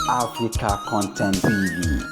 Africa Content TV.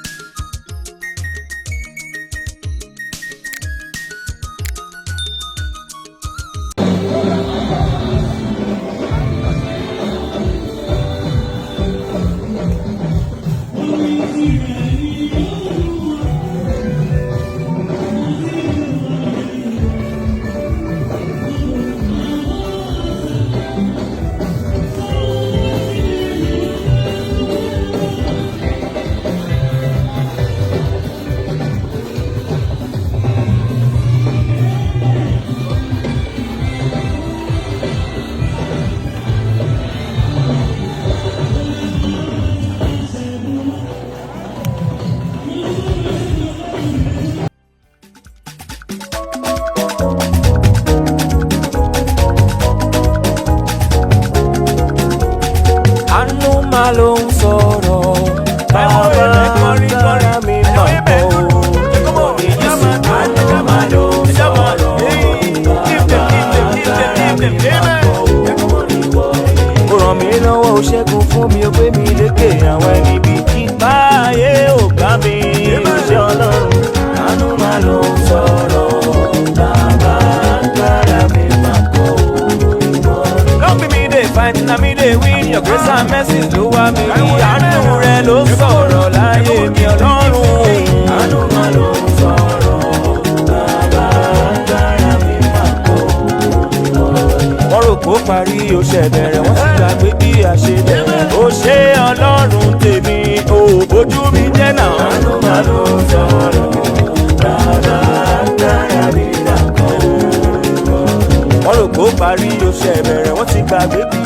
Àánú máa ló ń sọ̀rọ̀, bàbá agbára mi máa bọ̀ ó. Jésù, àánú máa ló ń sọ̀rọ̀, bàbá agbára mi máa bọ̀ ó. Ó ràn mí lọ́wọ́, ó ṣẹ́gun fún mi, ó gbé mi lékè àwọn ẹni bí báyé ò ká mi. Ṣé Ọlọ́run, àánú máa ló ń sọ̀rọ̀, bàbá agbára mi máa bọ̀ ó. No be me dey fight, na me dey win. Your grace and mercy ló wá mi rí. Àánú rẹ ló sọ̀rọ̀ láyé mi, Ọlọ́run. Àánú máa ló ń sọ̀rọ̀, bàbá agbára mi máa kọ́. Wọ́n rò pé ó parí, ó ṣe bẹ̀rẹ̀, wọ́n sì gbàgbé bí a ṣe bẹ̀rẹ̀. Ó ṣe Ọlọ́run tèmi, ò bójú mi jẹ́ náà. Àánú máa ló ń sọ̀rọ̀, bàbá agbára mi máa kọ́. Wọ́n rò pé ó parí, ó ṣe bẹ̀rẹ̀, wọ́n ti gbàgbé bí